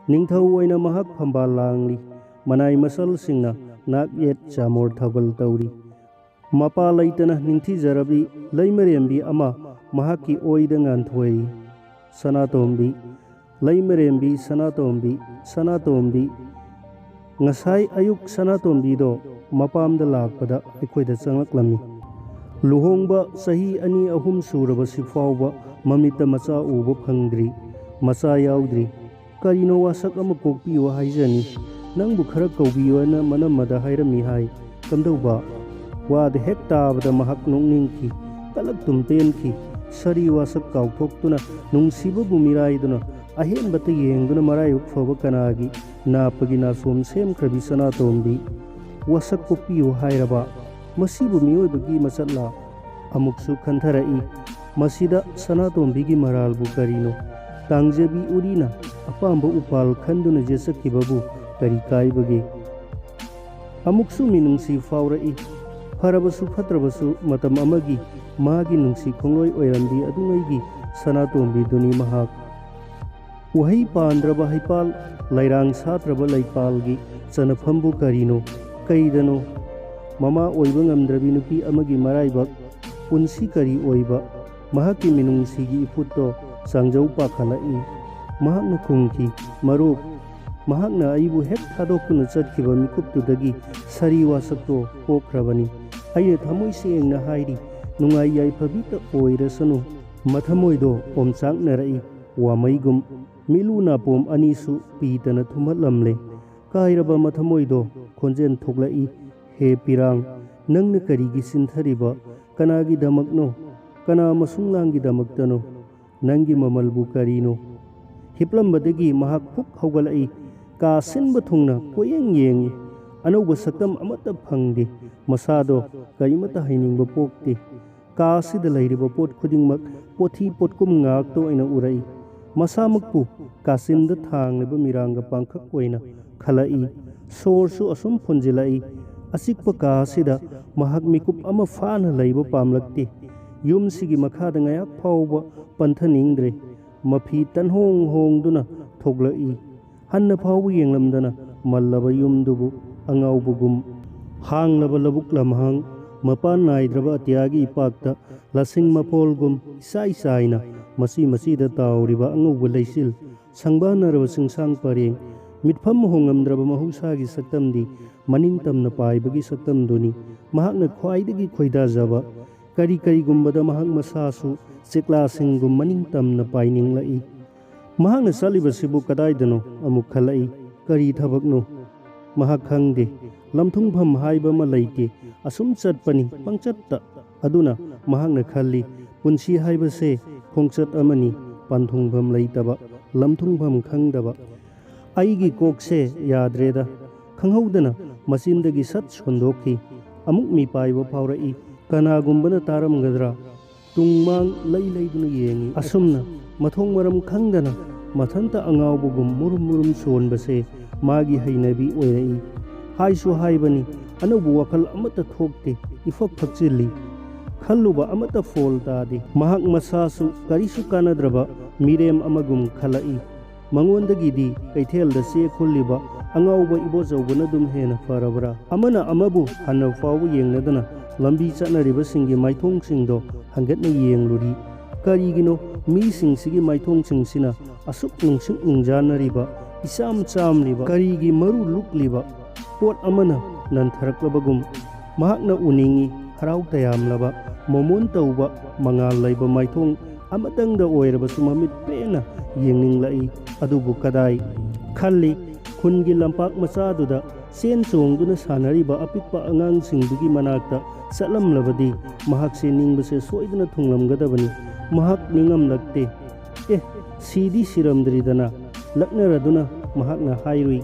ꯅꯤꯡꯊꯧ ꯑꯣꯏꯅ ꯃꯍꯥꯛ ꯐꯝꯕꯥꯜ ꯂꯥꯡꯂꯤ꯫ ꯃꯅꯥꯏ ꯃꯁꯜꯁꯤꯡꯅ ꯅꯥꯛ ꯌꯦꯠ ꯆꯥꯃꯣꯔ ꯊꯧꯒꯜ ꯇꯧꯔꯤ꯫ ꯃꯄꯥ ꯂꯩꯇꯅ ꯅꯤꯡꯊꯤꯖꯔꯕꯤ ꯂꯩꯃꯔꯦꯝꯕꯤ ꯑꯃ ꯃꯍꯥꯛꯀꯤ ꯑꯣꯏꯗ ꯉꯥꯟꯊꯣꯏꯔꯤ꯫ ꯁꯅꯥꯇꯣꯝꯕꯤ, ꯂꯩꯃꯔꯦꯝꯕꯤ ꯁꯅꯥꯇꯣꯝꯕꯤ, ꯁꯅꯥꯇꯣꯝꯕꯤ꯫ ꯉꯁꯥꯏ ꯑꯌꯨꯛ ꯁꯅꯥꯇꯣꯝꯕꯤꯗꯣ ꯃꯄꯥꯝꯗ ꯂꯥꯛꯄꯗ ꯑꯩꯈꯣꯏꯗ ꯆꯪꯂꯛꯂꯝꯃꯤ꯫ ꯂꯨꯍꯣꯡꯕ ꯆꯍꯤ ꯑꯅꯤ ꯑꯍꯨꯝ ꯁꯨꯔꯕꯁꯤ ꯐꯥꯎꯕ ꯃꯃꯤꯠꯇ ꯃꯆꯥ ꯎꯕ ꯐꯪꯗ꯭ꯔꯤ, ꯃꯆꯥ ꯌꯥꯎꯗ꯭ꯔꯤ꯫ ꯀꯔꯤꯅꯣ ꯋꯥꯁꯛ ꯑꯃ ꯀꯣꯛꯄꯤꯌꯨ ꯍꯥꯏꯖꯅꯤ꯫ ꯅꯪꯕꯨ ꯈꯔ ꯀꯧꯕꯤꯌꯨ ꯍꯥꯏꯅ ꯃꯅꯝꯃꯗ ꯍꯥꯏꯔꯝꯃꯤ ꯍꯥꯏ꯫ ꯀꯝꯗꯧꯕ? ꯋꯥꯗ ꯍꯦꯛ ꯇꯥꯕꯗ ꯃꯍꯥꯛ ꯅꯣꯛꯅꯤꯡꯈꯤ, ꯀꯂꯛꯇꯨꯝ ꯄꯦꯟꯈꯤ꯫ ꯁꯥꯔꯤ ꯋꯥꯁꯛ ꯀꯥꯎꯊꯣꯛꯇꯨꯅ ꯅꯨꯡꯁꯤꯕꯕꯨ ꯃꯤꯔꯥꯏꯗꯨꯅ ꯑꯍꯦꯟꯕꯇ ꯌꯦꯡꯗꯨꯅ ꯃꯔꯥꯏꯕꯛ ꯐꯕ ꯀꯅꯥꯒꯤ ꯅꯥꯞꯄꯒꯤ ꯅꯥꯁꯣꯝ ꯁꯦꯝꯈ꯭ꯔꯕꯤ ꯁꯅꯥꯇꯣꯝꯕꯤ꯫ ꯋꯥꯁꯛ ꯀꯣꯛꯄꯤꯌꯨ ꯍꯥꯏꯔꯕ? ꯃꯁꯤꯕꯨ ꯃꯤꯑꯣꯏꯕꯒꯤ ꯃꯆꯠꯂꯥ? ꯑꯃꯨꯛꯁꯨ ꯈꯟꯊꯔꯛꯏ꯫ ꯃꯁꯤꯗ ꯁꯅꯥꯇꯣꯝꯕꯤꯒꯤ ꯃꯔꯥꯜꯕꯨ ꯀꯔꯤꯅꯣ? ꯇꯥꯡꯖꯕꯤ ꯎꯔꯤꯅ ꯑꯄꯥꯝꯕ ꯎꯄꯥꯜ ꯈꯟꯗꯨꯅ ꯌꯦꯠꯆꯈꯤꯕꯕꯨ ꯀꯔꯤ ꯀꯥꯏꯕꯒꯦ? ꯑꯃꯨꯛꯁꯨ ꯃꯤꯅꯨꯡꯁꯤ ꯐꯥꯎꯔꯛꯏ꯫ ꯐꯔꯕꯁꯨ ꯐꯠꯇ꯭ꯔꯕꯁꯨ ꯃꯇꯝ ꯑꯃꯒꯤ ꯃꯥꯒꯤ ꯅꯨꯡꯁꯤ ꯈꯣꯡꯂꯣꯏ ꯑꯣꯏꯔꯝꯕꯤ ꯑꯗꯨꯉꯩꯒꯤ ꯁꯅꯥꯇꯣꯝꯕꯤꯗꯨꯅꯤ ꯃꯍꯥꯛ꯫ ꯎꯍꯩ ꯄꯥꯟꯗ꯭ꯔꯕ ꯍꯩꯄꯥꯜ, ꯂꯩꯔꯥꯡ ꯁꯥꯠꯇ꯭ꯔꯕ ꯂꯩꯄꯥꯜꯒꯤ ꯆꯅꯐꯝꯕꯨ ꯀꯔꯤꯅꯣ, ꯀꯩꯗꯅꯣ? ꯃꯃꯥ ꯑꯣꯏꯕ ꯉꯝꯗ꯭ꯔꯕꯤ ꯅꯨꯄꯤ ꯑꯃꯒꯤ ꯃꯔꯥꯏꯕꯛ, ꯄꯨꯟꯁꯤ ꯀꯔꯤ ꯑꯣꯏꯕ? ꯃꯍꯥꯛꯀꯤ ꯃꯤꯅꯨꯡꯁꯤꯒꯤ ꯏꯐꯨꯠꯇꯣ ꯆꯥꯡꯖꯧ ꯄꯥꯈꯠꯂꯛꯏ꯫ ꯃꯍꯥꯛꯅ ꯈꯨꯝꯈꯤ, "ꯃꯔꯨꯞ, ꯃꯍꯥꯛꯅ ꯑꯩꯕꯨ ꯍꯦꯛ ꯊꯥꯗꯣꯛꯇꯨꯅ ꯆꯠꯈꯤꯕ ꯃꯤꯀꯨꯞꯇꯨꯗꯒꯤ ꯁꯥꯔꯤ ꯋꯥꯁꯛꯇꯣ ꯄꯣꯛꯈ꯭ꯔꯕꯅꯤ꯫ ꯑꯩꯅ ꯊꯃꯣꯏ ꯁꯦꯡꯅ ꯍꯥꯏꯔꯤ, ꯅꯨꯡꯉꯥꯏ ꯌꯥꯏꯐꯕꯤꯇ ꯑꯣꯏꯔꯁꯅꯨ꯫" ꯃꯊꯃꯣꯏꯗꯣ ꯑꯣꯝꯆꯥꯛꯅꯔꯛꯏ꯫ ꯋꯥꯃꯩꯒꯨꯝ ꯃꯤꯠꯂꯨ ꯅꯥꯄꯣꯝ ꯑꯅꯤꯁꯨ ꯄꯤꯗꯅ ꯊꯨꯝꯍꯠꯂꯝꯂꯦ꯫ ꯀꯥꯏꯔꯕ ꯃꯊꯃꯣꯏꯗꯣ ꯈꯣꯟꯖꯦꯜ ꯊꯣꯛꯂꯛꯏ, "ꯍꯦ ꯄꯤꯔꯥꯡ, ꯅꯪꯅ ꯀꯔꯤꯒꯤ ꯁꯤꯟꯊꯔꯤꯕ? ꯀꯅꯥꯒꯤꯗꯃꯛꯅꯣ? ꯀꯅꯥ ꯃꯁꯨꯡ ꯂꯥꯡꯒꯤꯗꯃꯛꯇꯅꯣ? ꯅꯪꯒꯤ ꯃꯃꯜꯕꯨ ꯀꯔꯤꯅꯣ?" ꯍꯤꯞꯂꯝꯕꯗꯒꯤ ꯃꯍꯥꯛ ꯐꯨꯛ ꯍꯧꯒꯠꯂꯛꯏ꯫ ꯀꯥ ꯁꯤꯟꯕ ꯊꯨꯡꯅ ꯀꯣꯏꯌꯦꯡ ꯌꯦꯡꯏ꯫ ꯑꯅꯧꯕ ꯁꯛꯇꯝ ꯑꯃꯠꯇ ꯐꯪꯗꯦ꯫ ꯃꯁꯥꯗꯣ ꯀꯔꯤꯃꯠꯇ ꯍꯩꯅꯤꯡꯕ ꯄꯣꯛꯇꯦ꯫ ꯀꯥ ꯑꯁꯤꯗ ꯂꯩꯔꯤꯕ ꯄꯣꯠ ꯈꯨꯗꯤꯡꯃꯛ ꯄꯣꯊꯤ ꯄꯣꯠꯀꯨꯝ ꯉꯥꯛꯇ ꯑꯣꯏꯅ ꯎꯔꯛꯏ꯫ ꯃꯁꯥꯃꯛꯄꯨ ꯀꯥꯆꯤꯟꯗ ꯊꯥꯡꯂꯤꯕ ꯃꯤꯔꯥꯡꯒ ꯄꯥꯡꯈꯛ ꯑꯣꯏꯅ ꯈꯜꯂꯛꯏ꯫ ꯁꯣꯔꯁꯨ ꯑꯁꯨꯝ ꯐꯨꯟꯖꯤꯜꯂꯛꯏ꯫ ꯑꯆꯤꯛꯄ ꯀꯥ ꯑꯁꯤꯗ ꯃꯍꯥꯛ ꯃꯤꯀꯨꯞ ꯑꯃ ꯐꯥꯅ ꯂꯩꯕ ꯄꯥꯝꯂꯛꯇꯦ꯫ ꯌꯨꯝꯁꯤꯒꯤ ꯃꯈꯥꯗ ꯉꯥꯏꯍꯥꯛ ꯐꯥꯎꯕ ꯄꯟꯊꯅꯤꯡꯗ꯭ꯔꯦ꯫ ꯃꯐꯤ ꯇꯟꯍꯣꯡ ꯍꯣꯡꯗꯨꯅ ꯊꯣꯛꯂꯛꯏ꯫ ꯍꯟꯅ ꯐꯥꯎꯕ ꯌꯦꯡꯂꯝꯗꯅ ꯃꯜꯂꯕ ꯌꯨꯝꯗꯨꯕꯨ ꯑꯉꯥꯎꯕꯒꯨꯝ, ꯍꯥꯡꯂꯕ ꯂꯧꯕꯨꯛ ꯂꯝꯍꯥꯡ, ꯃꯄꯥꯟ ꯅꯥꯏꯗ꯭ꯔꯕ ꯑꯇꯤꯌꯥꯒꯤ ꯏꯄꯥꯛꯇ ꯂꯁꯤꯡ ꯃꯐꯣꯜꯒꯨꯝ ꯏꯆꯥꯏ ꯆꯥꯏꯅ ꯃꯆꯤ ꯃꯆꯤꯗ ꯇꯥꯎꯔꯤꯕ ꯑꯉꯧꯕ ꯂꯩꯆꯤꯜ, ꯁꯪꯕꯥꯟꯅꯔꯕ ꯆꯤꯡꯁꯥꯡ ꯄꯔꯦꯡ, ꯃꯤꯠꯐꯝ ꯍꯣꯡꯉꯝꯗ꯭ꯔꯕ ꯃꯍꯧꯁꯥꯒꯤ ꯁꯛꯇꯝꯗꯤ ꯃꯅꯤꯡ ꯇꯝꯅ ꯄꯥꯏꯕꯒꯤ ꯁꯛꯇꯝꯗꯨꯅꯤ꯫ ꯃꯍꯥꯛꯅ ꯈ꯭ꯋꯥꯏꯗꯒꯤ ꯈꯣꯏꯗꯥꯖꯕ ꯀꯔꯤ ꯀꯔꯤꯒꯨꯝꯕꯗ ꯃꯍꯥꯛ ꯃꯁꯥꯁꯨ ꯆꯦꯛꯂꯥꯁꯤꯡꯒꯨꯝ ꯃꯅꯤꯡ ꯇꯝꯅ ꯄꯥꯏꯅꯤꯡꯂꯛꯏ꯫ ꯃꯍꯥꯛꯅ ꯆꯠꯂꯤꯕꯁꯤꯕꯨ ꯀꯗꯥꯏꯗꯅꯣ ꯑꯃꯨꯛ ꯈꯜꯂꯛꯏ꯫ ꯀꯔꯤ ꯊꯕꯛꯅꯣ? ꯃꯍꯥꯛ ꯈꯪꯗꯦ꯫ ꯂꯝꯊꯨꯡꯐꯝ ꯍꯥꯏꯕ ꯑꯃ ꯂꯩꯇꯦ꯫ ꯑꯁꯨꯝ ꯆꯠꯄꯅꯤ ꯄꯪꯆꯠꯇ꯫ ꯑꯗꯨꯅ ꯃꯍꯥꯛꯅ ꯈꯜꯂꯤ, ꯄꯨꯟꯁꯤ ꯍꯥꯏꯕꯁꯦ ꯈꯣꯡꯆꯠ ꯑꯃꯅꯤ, ꯄꯥꯟꯊꯨꯡꯐꯝ ꯂꯩꯇꯕ, ꯂꯝꯊꯨꯡꯐꯝ ꯈꯪꯗꯕ꯫ ꯑꯩꯒꯤ ꯀꯣꯛꯁꯦ ꯌꯥꯗ꯭ꯔꯦꯗ꯫ ꯈꯪꯍꯧꯗꯅ ꯃꯆꯤꯟꯗꯒꯤ ꯁꯠ ꯁꯣꯟꯗꯣꯛꯈꯤ꯫ ꯑꯃꯨꯛ ꯃꯤꯄꯥꯏꯕ ꯐꯥꯎꯔꯛꯏ꯫ ꯀꯅꯥꯒꯨꯝꯕꯅ ꯇꯥꯔꯝꯒꯗ꯭ꯔꯥ? ꯇꯨꯡ ꯃꯥꯡ ꯂꯩ ꯂꯩꯗꯨꯅ ꯌꯦꯡꯏ꯫ ꯑꯁꯨꯝꯅ ꯃꯊꯣꯡ ꯃꯔꯝ ꯈꯪꯗꯅ ꯃꯊꯟꯇ ꯑꯉꯥꯎꯕꯒꯨꯝ ꯃꯨꯔꯨꯝ ꯃꯨꯔꯨꯝ ꯁꯣꯟꯕꯁꯦ ꯃꯥꯒꯤ ꯍꯩꯅꯕꯤ ꯑꯣꯏꯔꯛꯏ꯫ ꯍꯥꯏꯁꯨ ꯍꯥꯏꯕꯅꯤ, ꯑꯅꯧꯕ ꯋꯥꯈꯜ ꯑꯃꯠꯇ ꯊꯣꯛꯇꯦ, ꯏꯐꯛ ꯐꯛꯆꯤꯜꯂꯤ꯫ ꯈꯜꯂꯨꯕ ꯑꯃꯠꯇ ꯐꯣꯜ ꯇꯥꯗꯦ꯫ ꯃꯍꯥꯛ ꯃꯁꯥꯁꯨ ꯀꯔꯤꯁꯨ ꯀꯥꯟꯅꯗ꯭ꯔꯕ ꯃꯤꯔꯦꯝ ꯑꯃꯒꯨꯝ ꯈꯜꯂꯛꯏ꯫ ꯃꯉꯣꯟꯗꯒꯤꯗꯤ ꯀꯩꯊꯦꯜꯗ ꯆꯦ ꯈꯨꯜꯂꯤꯕ ꯑꯉꯥꯎꯕ ꯏꯕꯣꯆꯧꯕꯅ ꯑꯗꯨꯝ ꯍꯦꯟꯅ ꯐꯔꯕ꯭ꯔꯥ? ꯑꯃꯅ ꯑꯃꯕꯨ ꯍꯟꯅ ꯐꯥꯎꯕ ꯌꯦꯡꯅꯗꯅ ꯂꯝꯕꯤ ꯆꯠꯅꯔꯤꯕꯁꯤꯡꯒꯤ ꯃꯥꯏꯊꯣꯡꯁꯤꯡꯗꯣ ꯍꯟꯒꯠꯅ ꯌꯦꯡꯂꯨꯔꯤ꯫ ꯀꯔꯤꯒꯤꯅꯣ ꯃꯤꯁꯤꯡꯁꯤꯒꯤ ꯃꯥꯏꯊꯣꯡꯁꯤꯡꯁꯤꯅ ꯑꯁꯨꯛ ꯅꯨꯡꯁꯤꯛ ꯅꯨꯡꯖꯥꯅꯔꯤꯕ, ꯏꯆꯥꯝ ꯆꯥꯝꯂꯤꯕ, ꯀꯔꯤꯒꯤ ꯃꯔꯨ ꯂꯨꯛꯂꯤꯕ ꯄꯣꯠ ꯑꯃꯅ ꯅꯟꯊꯔꯛꯂꯕꯒꯨꯝ? ꯃꯍꯥꯛꯅ ꯎꯅꯤꯡꯏ ꯍꯔꯥꯎ ꯇꯌꯥꯝꯂꯕ, ꯃꯣꯃꯣꯟ ꯇꯧꯕ, ꯃꯉꯥꯜ ꯂꯩꯕ ꯃꯥꯏꯊꯣꯡ ꯑꯃꯇꯪꯗ ꯑꯣꯏꯔꯕꯁꯨ ꯃꯃꯤꯠ ꯄꯦꯟꯅ ꯌꯦꯡꯅꯤꯡꯂꯛꯏ꯫ ꯑꯗꯨꯕꯨ ꯀꯗꯥꯏ? ꯈꯜꯂꯤ, ꯈꯨꯟꯒꯤ ꯂꯝꯄꯥꯛ ꯃꯆꯥꯗꯨꯗ ꯆꯦꯟ ꯆꯣꯡꯗꯨꯅ ꯁꯥꯟꯅꯔꯤꯕ ꯑꯄꯤꯛꯄ ꯑꯉꯥꯡꯁꯤꯡꯗꯨꯒꯤ ꯃꯅꯥꯛꯇ ꯆꯠꯂꯝꯂꯕꯗꯤ ꯃꯍꯥꯛꯁꯦ ꯅꯤꯡꯕꯁꯦ ꯁꯣꯏꯗꯅ ꯊꯨꯡꯂꯝꯒꯗꯕꯅꯤ꯫ ꯃꯍꯥꯛ ꯅꯤꯡꯉꯝꯂꯛꯇꯦ꯫ "ꯑꯦ, ꯁꯤꯗꯤ ꯁꯤꯔꯝꯗ꯭ꯔꯤꯗꯅ" ꯂꯛꯅꯔꯗꯨꯅ ꯃꯍꯥꯛꯅ ꯍꯥꯏꯔꯨꯏ꯫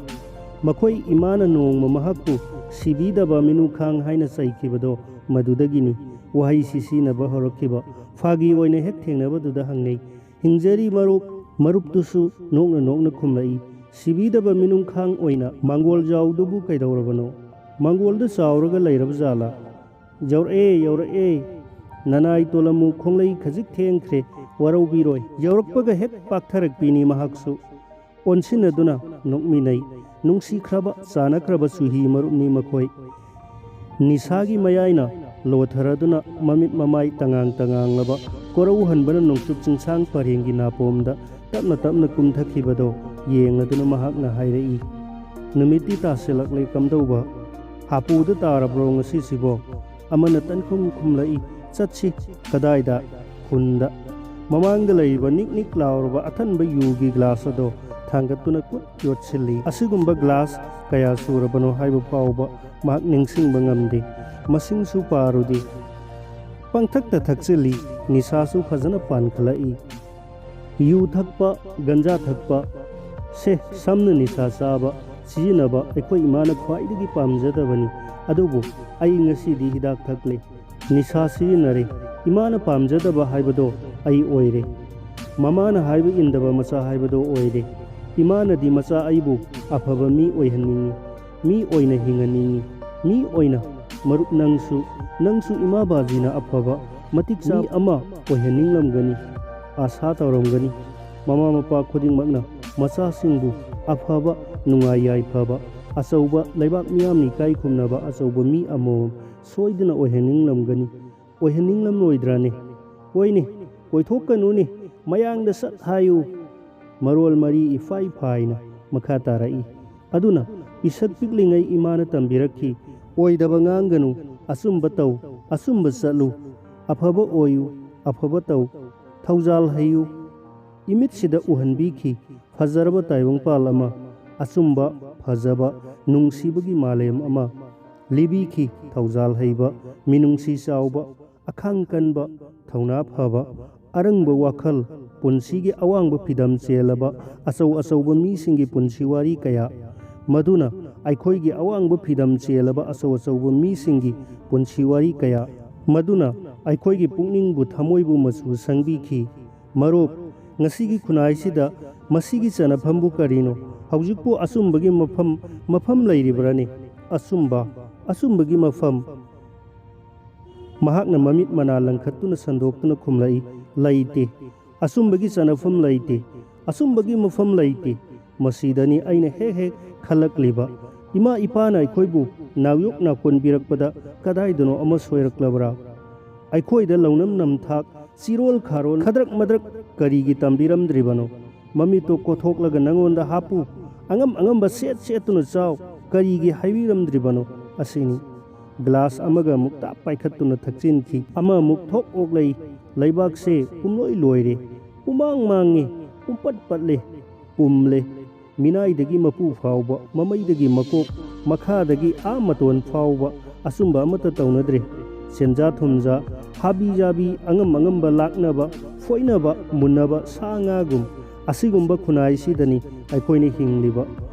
ꯃꯈꯣꯏ ꯏꯃꯥꯅ ꯅꯣꯡꯃ ꯃꯍꯥꯛꯄꯨ ꯁꯤꯕꯤꯗꯕ ꯃꯤꯅꯨꯈꯥꯡ ꯍꯥꯏꯅ ꯆꯩꯈꯤꯕꯗꯣ ꯃꯗꯨꯗꯒꯤꯅꯤ ꯋꯥꯍꯩꯁꯤ ꯁꯤꯖꯤꯟꯅꯕ ꯍꯧꯔꯛꯈꯤꯕ꯫ ꯐꯥꯒꯤ ꯑꯣꯏꯅ ꯍꯦꯛ ꯊꯦꯡꯅꯕꯗꯨꯗ ꯍꯪꯅꯩ, "ꯍꯤꯡꯖꯔꯤ ꯃꯔꯨꯞ"꯫ ꯃꯔꯨꯞꯇꯨꯁꯨ ꯅꯣꯛꯅ ꯅꯣꯛꯅ ꯈꯨꯝꯂꯛꯏ, "ꯁꯤꯕꯤꯗꯕ ꯃꯤꯅꯨꯡꯈꯥꯡ ꯑꯣꯏꯅ ꯃꯥꯡꯒꯣꯜ ꯖꯥꯎꯗꯨꯕꯨ ꯀꯩꯗꯧꯔꯕꯅꯣ? ꯃꯥꯡꯒꯣꯜꯗ ꯆꯥꯎꯔꯒ ꯂꯩꯔꯕ ꯖꯥꯠꯂꯥ?" "ꯌꯧꯔꯛꯑꯦ, ꯌꯧꯔꯛꯑꯦ꯫ ꯅꯅꯥꯏ ꯇꯣꯂꯝꯃꯨ, ꯈꯣꯡꯂꯩ ꯈꯖꯤꯛ ꯊꯦꯡꯈ꯭ꯔꯦ, ꯋꯥꯔꯧꯕꯤꯔꯣꯏ"꯫ ꯌꯧꯔꯛꯄꯒ ꯍꯦꯛ ꯄꯥꯛꯊꯔꯛꯄꯤꯅꯤ ꯃꯍꯥꯛꯁꯨ꯫ ꯑꯣꯟꯁꯤꯟꯅꯗꯨꯅ ꯅꯣꯛꯃꯤꯟꯅꯩ꯫ ꯅꯨꯡꯁꯤꯈ꯭ꯔꯕ ꯆꯥꯅꯈ꯭ꯔꯕ ꯆꯨꯍꯤ ꯃꯔꯨꯞꯅꯤ ꯃꯈꯣꯏ꯫ ꯅꯤꯁꯥꯒꯤ ꯃꯌꯥꯏꯅ ꯂꯣꯊꯔꯗꯨꯅ ꯃꯃꯤꯠ ꯃꯃꯥꯏ ꯇꯉꯥꯡ ꯇꯉꯥꯡꯂꯕ ꯀꯣꯔꯧꯍꯟꯕꯅ ꯅꯣꯡꯆꯨꯞ ꯆꯤꯡꯁꯥꯡ ꯄꯔꯦꯡꯒꯤ ꯅꯥꯄꯣꯝꯗ ꯇꯞꯅ ꯇꯞꯅ ꯀꯨꯝꯊꯈꯤꯕꯗꯣ ꯌꯦꯡꯂꯗꯨꯅ ꯃꯍꯥꯛꯅ ꯍꯥꯏꯔꯛꯏ, "ꯅꯨꯃꯤꯠꯇꯤ ꯇꯥꯁꯤꯜꯂꯛꯂꯦ, ꯀꯝꯗꯧꯕ? ꯍꯥꯄꯨꯗ ꯇꯥꯔꯕ꯭ꯔꯣ ꯉꯁꯤꯁꯤꯕꯣ?" ꯑꯃꯅ ꯇꯟꯈꯨꯝ ꯈꯨꯝꯂꯛꯏ, "ꯆꯠꯁꯤ꯫ ꯀꯗꯥꯏꯗ?" "ꯈꯨꯟꯗ꯫" ꯃꯃꯥꯡꯗ ꯂꯩꯔꯤꯕ ꯅꯤꯛ ꯅꯤꯛ ꯂꯥꯎꯔꯕ ꯑꯊꯟꯕ ꯌꯨꯒꯤ ꯒ꯭ꯂꯥꯁ ꯑꯗꯣ ꯊꯥꯡꯒꯠꯇꯨꯅ ꯀꯨꯠ ꯌꯣꯠꯁꯤꯜꯂꯤ꯫ "ꯑꯁꯤꯒꯨꯝꯕ ꯒ꯭ꯂꯥꯁ ꯀꯌꯥ ꯁꯨꯔꯕꯅꯣ ꯍꯥꯏꯕ ꯐꯥꯎꯕ ꯃꯍꯥꯛ ꯅꯤꯡꯁꯤꯡꯕ ꯉꯝꯗꯦ꯫ ꯃꯁꯤꯡꯁꯨ ꯄꯥꯔꯨꯗꯦ꯫ ꯄꯪꯊꯛꯇ ꯊꯛꯆꯤꯜꯂꯤ꯫ ꯅꯤꯁꯥꯁꯨ ꯐꯖꯅ ꯄꯥꯟꯈꯠꯂꯛꯏ꯫ ꯌꯨ ꯊꯛꯄ, ꯒꯟꯖꯥ ꯊꯛꯄ, ꯁꯦ, ꯁꯝꯅ ꯅꯤꯁꯥ ꯆꯥꯕ, ꯁꯤꯖꯤꯟꯅꯕ ꯑꯩꯈꯣꯏ ꯏꯃꯥꯅ ꯈ꯭ꯋꯥꯏꯗꯒꯤ ꯄꯥꯝꯖꯗꯕꯅꯤ꯫ ꯑꯗꯨꯕꯨ ꯑꯩ ꯉꯁꯤꯗꯤ ꯍꯤꯗꯥꯛ ꯊꯛꯂꯦ꯫ ꯅꯤꯁꯥ ꯁꯤꯖꯤꯟꯅꯔꯦ꯫ ꯏꯃꯥꯅ ꯄꯥꯝꯖꯗꯕ ꯍꯥꯏꯕꯗꯣ ꯑꯩ ꯑꯣꯏꯔꯦ꯫ ꯃꯃꯥꯅ ꯍꯥꯏꯕ ꯏꯟꯗꯕ ꯃꯆꯥ ꯍꯥꯏꯕꯗꯣ ꯑꯣꯏꯔꯦ꯫ ꯏꯃꯥꯅꯗꯤ ꯃꯆꯥ ꯑꯩꯕꯨ ꯑꯐꯕ ꯃꯤ ꯑꯣꯏꯍꯟꯅꯤꯡꯏ꯫ ꯃꯤ ꯑꯣꯏꯅ ꯍꯤꯡꯍꯟꯅꯤꯡꯏ꯫ ꯃꯤ ꯑꯣꯏꯅ, ꯃꯔꯨꯞ ꯅꯪꯁꯨ, ꯅꯪꯁꯨ ꯏꯃꯥ ꯕꯥꯖꯤꯅ ꯑꯐꯕ, ꯃꯇꯤꯛ ꯆꯥꯕ ꯃꯤ ꯑꯃ ꯑꯣꯏꯍꯟꯅꯤꯡꯂꯝꯒꯅꯤ, ꯑꯥꯁꯥ ꯇꯧꯔꯝꯒꯅꯤ꯫ ꯃꯃꯥ ꯃꯄꯥ ꯈꯨꯗꯤꯡꯃꯛꯅ ꯃꯆꯥꯁꯤꯡꯕꯨ ꯑꯐꯕ, ꯅꯨꯡꯉꯥꯏ ꯌꯥꯏꯐꯕ, ꯑꯆꯧꯕ ꯂꯩꯕꯥꯛ ꯃꯤꯌꯥꯝꯅ ꯏꯀꯥꯏ ꯈꯨꯝꯅꯕ ꯑꯆꯧꯕ ꯃꯤ ꯑꯃꯃꯝ ꯁꯣꯏꯗꯅ ꯑꯣꯏꯍꯟꯅꯤꯡꯂꯝꯒꯅꯤ꯫ ꯑꯣꯏꯍꯟꯅꯤꯡꯂꯝꯂꯣꯏꯗ꯭ꯔꯅꯦ? ꯍꯣꯏꯅꯦ, ꯀꯣꯏꯊꯣꯛꯀꯅꯨꯅꯦ, ꯃꯌꯥꯡꯗ ꯁꯠ ꯍꯥꯏꯌꯨ꯫ ꯃꯔꯣꯜ ꯃꯔꯤ ꯏꯐꯥꯏ ꯐꯥꯏꯅ ꯃꯈꯥ ꯇꯥꯔꯛꯏ꯫ ꯑꯗꯨꯅ ꯄꯤꯁꯛ ꯄꯤꯛꯂꯤꯉꯩ ꯏꯃꯥꯅ ꯇꯝꯕꯤꯔꯛꯈꯤ, "ꯑꯣꯏꯗꯕ ꯉꯥꯡꯒꯅꯨ, ꯑꯆꯨꯝꯕ ꯇꯧ, ꯑꯆꯨꯝꯕ ꯆꯠꯂꯨ, ꯑꯐꯕ ꯑꯣꯏꯌꯨ, ꯑꯐꯕ ꯇꯧ, ꯊꯧꯖꯥꯜ ꯍꯩꯌꯨ, ꯏꯃꯤꯠꯁꯤꯗ ꯎꯍꯟꯕꯤꯈꯤ, ꯐꯖꯔꯕ ꯇꯥꯏꯕꯪꯄꯥꯜ ꯑꯃ, ꯑꯆꯨꯝꯕ, ꯐꯖꯕ, ꯅꯨꯡꯁꯤꯕꯒꯤ ꯃꯥꯂꯦꯝ ꯑꯃ ꯂꯤꯕꯤꯈꯤ, ꯊꯧꯖꯥꯜ ꯍꯩꯕ, ꯃꯤꯅꯨꯡꯁꯤ ꯆꯥꯎꯕ, ꯑꯈꯥꯡ ꯀꯟꯕ, ꯊꯧꯅꯥ ꯐꯕ, ꯑꯔꯪꯕ ꯋꯥꯈꯜ, ꯄꯨꯟꯁꯤꯒꯤ ꯑꯋꯥꯡꯕ ꯐꯤꯗꯝ ꯆꯦꯜꯂꯕ ꯑꯆꯧ ꯑꯆꯧꯕ ꯃꯤꯁꯤꯡꯒꯤ ꯄꯨꯟꯁꯤ ꯋꯥꯔꯤ ꯀꯌꯥ, ꯃꯗꯨꯅ ꯑꯩꯈꯣꯏꯒꯤ ꯑꯋꯥꯡꯕ ꯐꯤꯗꯝ ꯆꯦꯜꯂꯕ ꯑꯆꯧ ꯑꯆꯧꯕ ꯃꯤꯁꯤꯡꯒꯤ ꯄꯨꯟꯁꯤ ꯋꯥꯔꯤ ꯀꯌꯥ, ꯃꯗꯨꯅ ꯑꯩꯈꯣꯏꯒꯤ ꯄꯨꯛꯅꯤꯡꯕꯨ ꯊꯃꯣꯏꯕꯨ ꯃꯆꯨ ꯁꯪꯕꯤꯈꯤ꯫ ꯃꯔꯨꯞ, ꯉꯁꯤꯒꯤ ꯈꯨꯟꯅꯥꯏꯁꯤꯗ ꯃꯁꯤꯒꯤ ꯆꯅꯐꯝꯕꯨ ꯀꯔꯤꯅꯣ? ꯍꯧꯖꯤꯛꯄꯨ ꯑꯆꯨꯝꯕꯒꯤ ꯃꯐꯝ, ꯃꯐꯝ ꯂꯩꯔꯤꯕ꯭ꯔꯥꯅꯦ? ꯑꯆꯨꯝꯕ, ꯑꯆꯨꯝꯕꯒꯤ ꯃꯐꯝ?" ꯃꯍꯥꯛꯅ ꯃꯃꯤꯠ ꯃꯅꯥ ꯂꯪꯈꯠꯇꯨꯅ ꯁꯟꯗꯣꯛꯇꯨꯅ ꯈꯨꯝꯂꯛꯏ, "ꯂꯩꯇꯦ꯫ ꯑꯆꯨꯝꯕꯒꯤ ꯆꯅꯐꯝ ꯂꯩꯇꯦ꯫ ꯑꯆꯨꯝꯕꯒꯤ ꯃꯐꯝ ꯂꯩꯇꯦ꯫ ꯃꯁꯤꯗꯅꯤ ꯑꯩꯅ ꯍꯦꯛ ꯍꯦꯛ ꯈꯜꯂꯛꯂꯤꯕ꯫ ꯏꯃꯥ ꯏꯄꯥꯅ ꯑꯩꯈꯣꯏꯕꯨ ꯅꯥꯌꯣꯛ ꯅꯥꯀꯣꯟꯕꯤꯔꯛꯄꯗ ꯀꯗꯥꯏꯗꯅꯣ ꯑꯃ ꯁꯣꯏꯔꯛꯂꯕ꯭ꯔꯥ? ꯑꯩꯈꯣꯏꯗ ꯂꯧꯅꯝ ꯅꯝꯊꯥꯛ, ꯆꯤꯔꯣꯜ ꯈꯥꯔꯣꯜ, ꯈꯗ꯭ꯔꯛ ꯃꯗ꯭ꯔꯛ ꯀꯔꯤꯒꯤ ꯇꯝꯕꯤꯔꯝꯗ꯭ꯔꯤꯕꯅꯣ? ꯃꯃꯤꯠꯇꯣ ꯀꯣꯊꯣꯛꯂꯒ ꯅꯉꯣꯟꯗ ꯍꯥꯞꯄꯨ, ꯑꯉꯝ ꯑꯉꯝꯕ ꯁꯦꯠ ꯁꯦꯠꯇꯨꯅ ꯆꯥꯎ, ꯀꯔꯤꯒꯤ ꯍꯥꯏꯕꯤꯔꯝꯗ꯭ꯔꯤꯕꯅꯣ ꯑꯁꯤꯅꯤ꯫ ꯒ꯭ꯂꯥꯁ ꯑꯃꯒ ꯃꯨꯛꯇꯥ ꯄꯥꯏꯈꯠꯇꯨꯅ ꯊꯛꯆꯤꯟꯈꯤ꯫ ꯑꯃꯃꯨꯛ ꯊꯣꯛ ꯑꯣꯛꯂꯩ꯫ ꯂꯩꯕꯥꯛꯁꯦ ꯄꯨꯝꯂꯣꯏ ꯂꯣꯏꯔꯦ꯫ ꯄꯨꯃꯥꯡ ꯃꯥꯡꯉꯤ꯫ ꯄꯨꯝꯄꯠ ꯄꯠꯂꯦ꯫ ꯄꯨꯝꯂꯦ꯫ ꯃꯤꯅꯥꯏꯗꯒꯤ ꯃꯄꯨ ꯐꯥꯎꯕ, ꯃꯃꯩꯗꯒꯤ ꯃꯀꯣꯛ, ꯃꯈꯥꯗꯒꯤ ꯑꯥ ꯃꯇꯣꯟ ꯐꯥꯎꯕ ꯑꯆꯨꯝꯕ ꯑꯃꯠꯇ ꯇꯧꯅꯗ꯭ꯔꯦ꯫ ꯁꯦꯟꯖꯥ ꯊꯨꯝꯖꯥ, ꯍꯥꯕꯤ ꯖꯥꯕꯤ, ꯑꯉꯝ ꯑꯉꯝꯕ ꯂꯥꯛꯅꯕ, ꯐꯣꯏꯅꯕ, ꯃꯨꯟꯅꯕ ꯁꯥ ꯉꯥꯒꯨꯝ꯫ ꯑꯁꯤꯒꯨꯝꯕ ꯈꯨꯟꯅꯥꯏꯁꯤꯗꯅꯤ ꯑꯩꯈꯣꯏꯅ ꯍꯤꯡꯂꯤꯕ꯫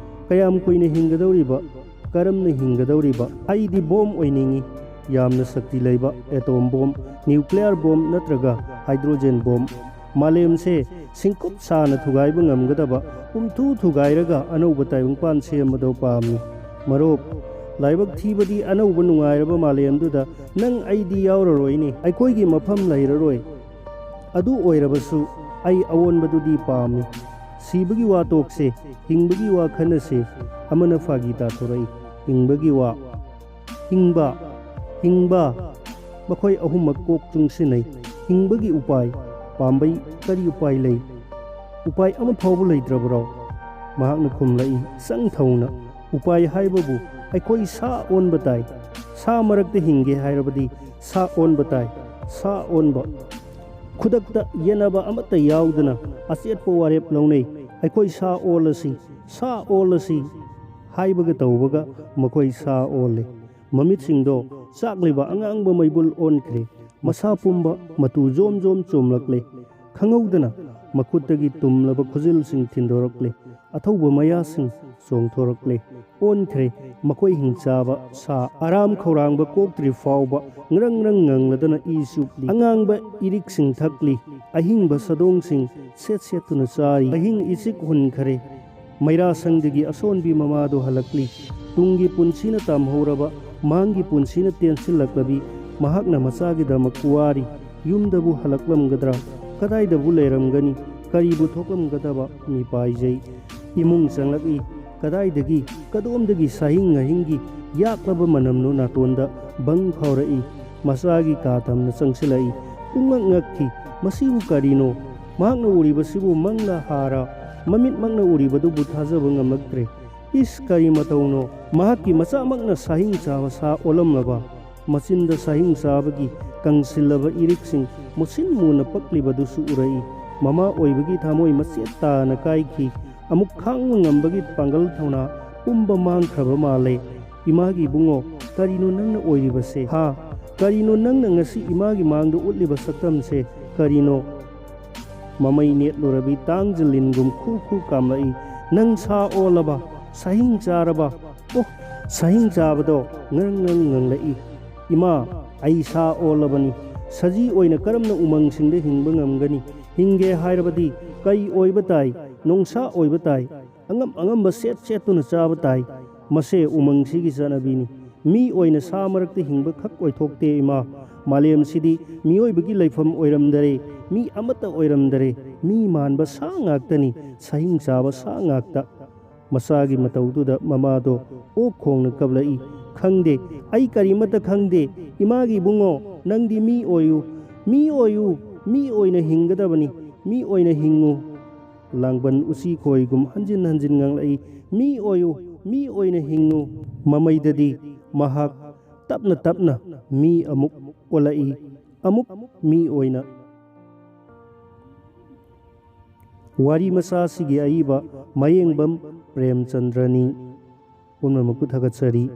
ꯀꯌꯥꯝ ꯀꯨꯏꯅ ꯍꯤꯡꯒꯗꯧꯔꯤꯕ? ꯀꯔꯝꯅ ꯍꯤꯡꯒꯗꯧꯔꯤꯕ? ꯑꯩꯗꯤ ꯕꯣꯝ ꯑꯣꯏꯅꯤꯡꯏ꯫ ꯌꯥꯝꯅ ꯁꯛꯇꯤ ꯂꯩꯕ ꯑꯦꯇꯣꯝ ꯕꯣꯝ, ꯅ꯭ꯌꯨꯀ꯭ꯂꯤꯌꯔ ꯕꯣꯝ ꯅꯠꯇ꯭ꯔꯒ ꯍꯥꯏꯗ꯭ꯔꯣꯖꯦꯟ ꯕꯣꯝ꯫ ꯃꯥꯂꯦꯝꯁꯦ ꯁꯤꯡꯀꯨꯞ ꯁꯥꯅ ꯊꯨꯒꯥꯏꯕ ꯉꯝꯒꯗꯕ, ꯄꯨꯝꯊꯨ ꯊꯨꯒꯥꯏꯔꯒ ꯑꯅꯧꯕ ꯇꯥꯏꯕꯪꯄꯥꯟ ꯁꯦꯝꯕꯗꯣ ꯄꯥꯝꯃꯤ꯫ ꯃꯔꯨꯞ, ꯂꯥꯏꯕꯛ ꯊꯤꯕꯗꯤ ꯑꯅꯧꯕ ꯅꯨꯡꯉꯥꯏꯔꯕ ꯃꯥꯂꯦꯝꯗꯨꯗ ꯅꯪ ꯑꯩꯗꯤ ꯌꯥꯎꯔꯔꯣꯏꯅꯦ꯫ ꯑꯩꯈꯣꯏꯒꯤ ꯃꯐꯝ ꯂꯩꯔꯔꯣꯏ꯫ ꯑꯗꯨ ꯑꯣꯏꯔꯕꯁꯨ ꯑꯩ ꯑꯑꯣꯟꯕꯗꯨꯗꯤ ꯄꯥꯝꯃꯤ꯫ ꯁꯤꯕꯒꯤ ꯋꯥ ꯇꯣꯛꯁꯦ, ꯍꯤꯡꯕꯒꯤ ꯋꯥ ꯈꯟꯅꯁꯦ꯫ ꯑꯃꯅ ꯐꯥꯒꯤ ꯇꯥꯊꯣꯔꯛꯏ꯫ ꯍꯤꯡꯕꯒꯤ ꯋꯥ꯫ ꯍꯤꯡꯕ, ꯍꯤꯡꯕ꯫ ꯃꯈꯣꯏ ꯑꯍꯨꯝꯃꯛ ꯀꯣꯛ ꯆꯨꯡꯁꯤꯟꯅꯩ꯫ ꯍꯤꯡꯕꯒꯤ ꯎꯄꯥꯏ, ꯄꯥꯝꯕꯩ ꯀꯔꯤ ꯎꯄꯥꯏ ꯂꯩ? ꯎꯄꯥꯏ ꯑꯃ ꯐꯥꯎꯕ ꯂꯩꯇ꯭ꯔꯕ꯭ꯔꯣ? ꯃꯍꯥꯛꯅ ꯈꯨꯝꯂꯛꯏ, ꯆꯪ ꯊꯧꯅ, ꯎꯄꯥꯏ ꯍꯥꯏꯕꯕꯨ ꯑꯩꯈꯣꯏ ꯁꯥ ꯑꯣꯟꯕ ꯇꯥꯏ꯫ ꯁꯥ ꯃꯔꯛꯇ ꯍꯤꯡꯒꯦ ꯍꯥꯏꯔꯕꯗꯤ ꯁꯥ ꯑꯣꯟꯕ ꯇꯥꯏ꯫ ꯁꯥ ꯑꯣꯟꯕ꯫ ꯈꯨꯗꯛꯇ ꯌꯦꯠꯅꯕ ꯑꯃꯠꯇ ꯌꯥꯎꯗꯅ ꯑꯆꯦꯠꯄ ꯋꯥꯔꯦꯞ ꯂꯧꯅꯩ꯫ ꯑꯩꯈꯣꯏ ꯁꯥ ꯑꯣꯜꯂꯁꯤ, ꯁꯥ ꯑꯣꯜꯂꯁꯤ ꯍꯥꯏꯕꯒ ꯇꯧꯕꯒ ꯃꯈꯣꯏ ꯁꯥ ꯑꯣꯜꯂꯦ꯫ ꯃꯃꯤꯠꯁꯤꯡꯗꯣ ꯆꯥꯛꯂꯤꯕ ꯑꯉꯥꯡꯕ ꯃꯩꯕꯨꯜ ꯑꯣꯟꯈ꯭ꯔꯦ꯫ ꯃꯁꯥ ꯄꯨꯝꯕ ꯃꯇꯨ ꯖꯣꯝ ꯖꯣꯝ ꯆꯣꯝꯂꯛꯂꯦ꯫ ꯈꯪꯍꯧꯗꯅ ꯃꯈꯨꯠꯇꯒꯤ ꯇꯨꯝꯂꯕ ꯈꯨꯖꯤꯜꯁꯤꯡ ꯊꯤꯟꯗꯣꯔꯛꯂꯦ꯫ ꯑꯊꯧꯕ ꯃꯌꯥꯁꯤꯡ ꯆꯣꯡꯊꯣꯔꯛꯂꯦ꯫ ꯑꯣꯟꯈ꯭ꯔꯦ꯫ ꯃꯈꯣꯏ ꯍꯤꯡꯆꯥꯕ ꯁꯥ꯫ ꯑꯔꯥꯝ ꯈꯧꯔꯥꯡꯕ ꯀꯣꯛꯇ꯭ꯔꯤ ꯐꯥꯎꯕ ꯉ꯭ꯔꯪ ꯉ꯭ꯔꯪ ꯉꯪꯂꯗꯅ ꯏ ꯆꯨꯞꯂꯤ꯫ ꯑꯉꯥꯡꯕ ꯏꯔꯤꯛꯁꯤꯡ ꯊꯛꯂꯤ꯫ ꯑꯍꯤꯡꯕ ꯁꯥꯗꯣꯡꯁꯤꯡ ꯁꯦꯠ ꯁꯦꯠꯇꯨꯅ ꯆꯥꯔꯤ꯫ ꯑꯍꯤꯡ ꯏꯆꯤꯛ ꯍꯨꯟꯈꯔꯦ꯫ ꯃꯩꯔꯥꯁꯪꯗꯒꯤ ꯑꯁꯣꯟꯕꯤ ꯃꯃꯥꯗꯨ ꯍꯜꯂꯛꯂꯤ꯫ ꯇꯨꯡꯒꯤ ꯄꯨꯟꯁꯤꯅ ꯇꯝꯍꯧꯔꯕ, ꯃꯥꯡꯒꯤ ꯄꯨꯟꯁꯤꯅ ꯇꯦꯟꯁꯤꯜꯂꯛꯂꯕꯤ ꯃꯍꯥꯛꯅ ꯃꯆꯥꯒꯤꯗꯃꯛ ꯋꯥꯔꯤ꯫ ꯌꯨꯝꯗꯕꯨ ꯍꯜꯂꯛꯂꯝꯒꯗ꯭ꯔꯥ? ꯀꯗꯥꯏꯗꯕꯨ ꯂꯩꯔꯝꯒꯅꯤ? ꯀꯔꯤꯕꯨ ꯊꯣꯛꯂꯝꯒꯗꯕ? ꯃꯤꯄꯥꯏꯖꯩ꯫ ꯏꯃꯨꯡ ꯆꯪꯂꯛꯏ꯫ ꯀꯗꯥꯏꯗꯒꯤ, ꯀꯗꯣꯝꯗꯒꯤ ꯁꯥꯍꯤꯡ ꯉꯥꯍꯤꯡꯒꯤ ꯌꯥꯛꯂꯕ ꯃꯅꯝꯅꯣ ꯅꯥꯇꯣꯟꯗ ꯕꯪ ꯐꯥꯎꯔꯛꯏ꯫ ꯃꯆꯥꯒꯤ ꯀꯥ ꯇꯝꯅ ꯆꯪꯁꯤꯜꯂꯛꯏ꯫ ꯄꯨꯡꯉꯛ ꯉꯛꯈꯤ꯫ ꯃꯁꯤꯕꯨ ꯀꯔꯤꯅꯣ? ꯃꯍꯥꯛꯅ ꯎꯔꯤꯕꯁꯤꯕꯨ ꯃꯪꯂꯥ ꯍꯥꯔꯥ? ꯃꯃꯤꯠꯃꯛꯅ ꯎꯔꯤꯕꯗꯨꯕꯨ ꯊꯥꯖꯕ ꯉꯝꯂꯛꯇ꯭ꯔꯦ꯫ "ꯏꯁ, ꯀꯔꯤ ꯃꯇꯧꯅꯣ? ꯃꯍꯥꯛꯀꯤ ꯃꯆꯥꯃꯛꯅ ꯁꯥꯍꯤꯡ ꯆꯥꯕ ꯁꯥ ꯑꯣꯜꯂꯝꯂꯕ?" ꯃꯆꯤꯟꯗ ꯁꯥꯍꯤꯡ ꯆꯥꯕꯒꯤ ꯀꯪꯁꯤꯜꯂꯕ ꯏꯔꯤꯛꯁꯤꯡ ꯃꯨꯁꯤꯟ ꯃꯨꯅ ꯄꯛꯂꯤꯕꯗꯨꯁꯨ ꯎꯔꯛꯏ꯫ ꯃꯃꯥ ꯑꯣꯏꯕꯒꯤ ꯊꯃꯣꯏ ꯃꯆꯦꯠ ꯇꯥꯅ ꯀꯥꯏꯈꯤ꯫ ꯑꯃꯨꯛ ꯈꯥꯡꯕ ꯉꯝꯕꯒꯤ ꯄꯥꯡꯒꯜ ꯊꯧꯅꯥ ꯄꯨꯝꯕ ꯃꯥꯡꯈ꯭ꯔꯕ ꯃꯥꯜꯂꯦ꯫ "ꯏꯃꯥꯒꯤ ꯏꯕꯨꯡꯉꯣ, ꯀꯔꯤꯅꯣ ꯅꯪꯅ ꯑꯣꯏꯔꯤꯕꯁꯦ? ꯍꯥ? ꯀꯔꯤꯅꯣ ꯅꯪꯅ ꯉꯁꯤ ꯏꯃꯥꯒꯤ ꯃꯥꯡꯗ ꯎꯠꯂꯤꯕ ꯁꯛꯇꯝꯁꯦ? ꯀꯔꯤꯅꯣ?" ꯃꯃꯩ ꯅꯦꯠꯂꯨꯔꯕꯤ ꯇꯥꯡꯖ ꯂꯤꯟꯒꯨꯝ ꯈꯨ ꯈꯨ ꯀꯥꯝꯂꯛꯏ꯫ "ꯅꯪ ꯁꯥ ꯑꯣꯜꯂꯕ, ꯁꯥꯍꯤꯡ ꯆꯥꯔꯕ?" ꯑꯣ, ꯁꯥꯍꯤꯡ ꯆꯥꯕꯗꯣ ꯉꯔꯪ ꯉꯔꯪ ꯉꯪꯂꯛꯏ꯫ "ꯏꯃꯥ, ꯑꯩ ꯁꯥ ꯑꯣꯜꯂꯕꯅꯤ꯫ ꯁꯖꯤ ꯑꯣꯏꯅ ꯀꯔꯝꯅ ꯎꯃꯪꯁꯤꯡꯗ ꯍꯤꯡꯕ ꯉꯝꯒꯅꯤ? ꯍꯤꯡꯒꯦ ꯍꯥꯏꯔꯕꯗꯤ ꯀꯩ ꯑꯣꯏꯕ ꯇꯥꯏ? ꯅꯣꯡꯁꯥ ꯑꯣꯏꯕ ꯇꯥꯏ꯫ ꯑꯉꯝ ꯑꯉꯝꯕ ꯁꯦꯠ ꯁꯦꯠꯇꯨꯅ ꯆꯥꯕ ꯇꯥꯏ꯫ ꯃꯁꯦ ꯎꯃꯪꯁꯤꯒꯤ ꯆꯠꯅꯕꯤꯅꯤ꯫ ꯃꯤ ꯑꯣꯏꯅ ꯁꯥ ꯃꯔꯛꯇ ꯍꯤꯡꯕ ꯈꯛ ꯑꯣꯏꯊꯣꯛꯇꯦ, ꯏꯃꯥ꯫ ꯃꯥꯂꯦꯝꯁꯤꯗꯤ ꯃꯤꯑꯣꯏꯕꯒꯤ ꯂꯩꯐꯝ ꯑꯣꯏꯔꯝꯗꯔꯦ꯫ ꯃꯤ ꯑꯃꯠꯇ ꯑꯣꯏꯔꯝꯗꯔꯦ꯫ ꯃꯤ ꯃꯥꯟꯕ ꯁꯥ ꯉꯥꯛꯇꯅꯤ, ꯁꯥꯍꯤꯡ ꯆꯥꯕ ꯁꯥ ꯉꯥꯛꯇ꯫" ꯃꯆꯥꯒꯤ ꯃꯇꯧꯗꯨꯗ ꯃꯃꯥꯗꯣ ꯑꯣꯛ ꯈꯣꯡꯅ ꯀꯞꯂꯛꯏ꯫ "ꯈꯪꯗꯦ, ꯑꯩ ꯀꯔꯤꯃꯠꯇ ꯈꯪꯗꯦ꯫ ꯏꯃꯥꯒꯤ ꯏꯕꯨꯡꯉꯣ, ꯅꯪꯗꯤ ꯃꯤ ꯑꯣꯏꯌꯨ, ꯃꯤ ꯑꯣꯏꯌꯨ, ꯃꯤ ꯑꯣꯏꯅ ꯍꯤꯡꯒꯗꯕꯅꯤ, ꯃꯤ ꯑꯣꯏꯅ ꯍꯤꯡꯉꯨ꯫" ꯂꯥꯡꯕꯟ ꯎꯆꯤ ꯈꯣꯏꯒꯨꯝ ꯍꯟꯖꯤꯟ ꯍꯟꯖꯤꯟ ꯉꯥꯡꯂꯛꯏ꯫ "ꯃꯤ ꯑꯣꯏꯌꯨ, ꯃꯤ ꯑꯣꯏꯅ ꯍꯤꯡꯉꯨ꯫" ꯃꯃꯩꯗꯗꯤ ꯃꯍꯥꯛ ꯇꯞꯅ ꯇꯞꯅ ꯃꯤ ꯑꯃꯨꯛ ꯑꯣꯜꯂꯛꯏ, ꯑꯃꯨꯛ ꯃꯤ ꯑꯣꯏꯅ꯫ ꯋꯥꯔꯤ ꯃꯆꯥꯁꯤꯒꯤ ꯑꯏꯕ ꯃꯌꯦꯡꯕꯝ ꯄ꯭ꯔꯦꯝꯆꯟꯗ꯭ꯔꯅꯤ꯫ ꯄꯨꯝꯅꯃꯛꯄꯨ ꯊꯥꯒꯠꯆꯔꯤ꯫